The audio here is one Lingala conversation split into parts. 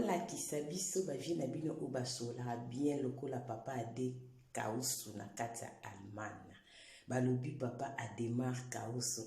Bolakisa biso ba vie na bino oyo basololaka bien lokola papa Ade Kausu na kati ya Allemagne. Balobi papa Ademar Kausu,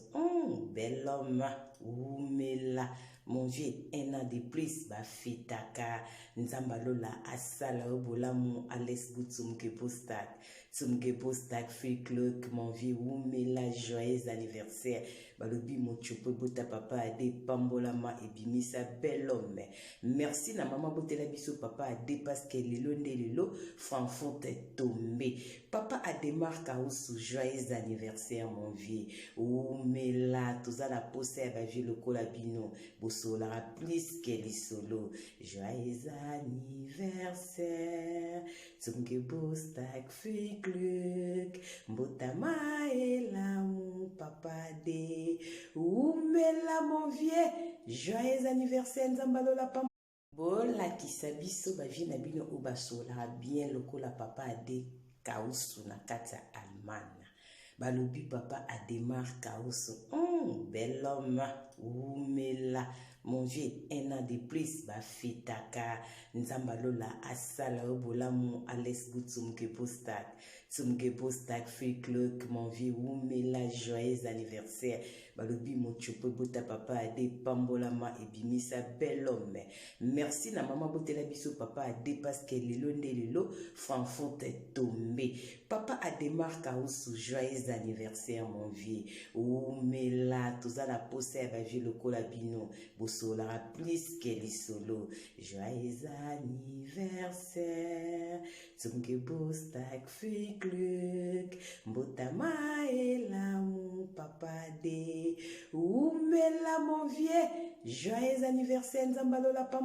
bel homme, wumela mon vieux, un an de plus bafetaka. Nzambe alola asala yo bolamu. Alles gut zum Geburtstag, zum Geburtstag, viel Glück mon vieux, wumela, joyeux anniversaire. Balobi mochopo ebota papa Ade, pambolama ebimisa bel homme. Merci na mama botela biso papa Ade, parce que lelo nde lelo Frankfurt tombe. Papa Ademar Kausu, joyeux anniversaire mon vieux, wumela. Toza na posa ya bavie lokola bino, bosololaka plus que lisolo. Joyeux anniversaire zum Geburtstag, viel Glück, mbotama elamu papa Ade, wumela mon vieux, joyeux anniversaire. Nzambe alola pam. Bolakisa biso bavie na bino oyo basololaka bien lokola papa Ade Kausu na kati ya Allemagne. Balobi papa Ademar Kausu, bel homme, wumela mon vieux, un an de plus bafetaka. Nzambe alola asala yo bolamu. Alles gut zum Geburtstag, zum Geburtstag, viel Glück mon vieux, wumela, joyeux anniversaire. Balobi mochopo ebota papa Ade, pambolama ebimisa bel homme. Merci na mama botela biso papa Ade, parce que lelo nde lelo Frankfurt tombe. Papa Ademar Kausu, joyeux anniversaire mon vieux, wumela. Toza na posa ya bavie lokola bino, bosololaka plus que lisolo. Joyeux anniversaire zum Geburtstag, viel Glück, mbotama elamu papa Ade, wumela mon vieux, joyeux anniversaire. Nzambe alola pam.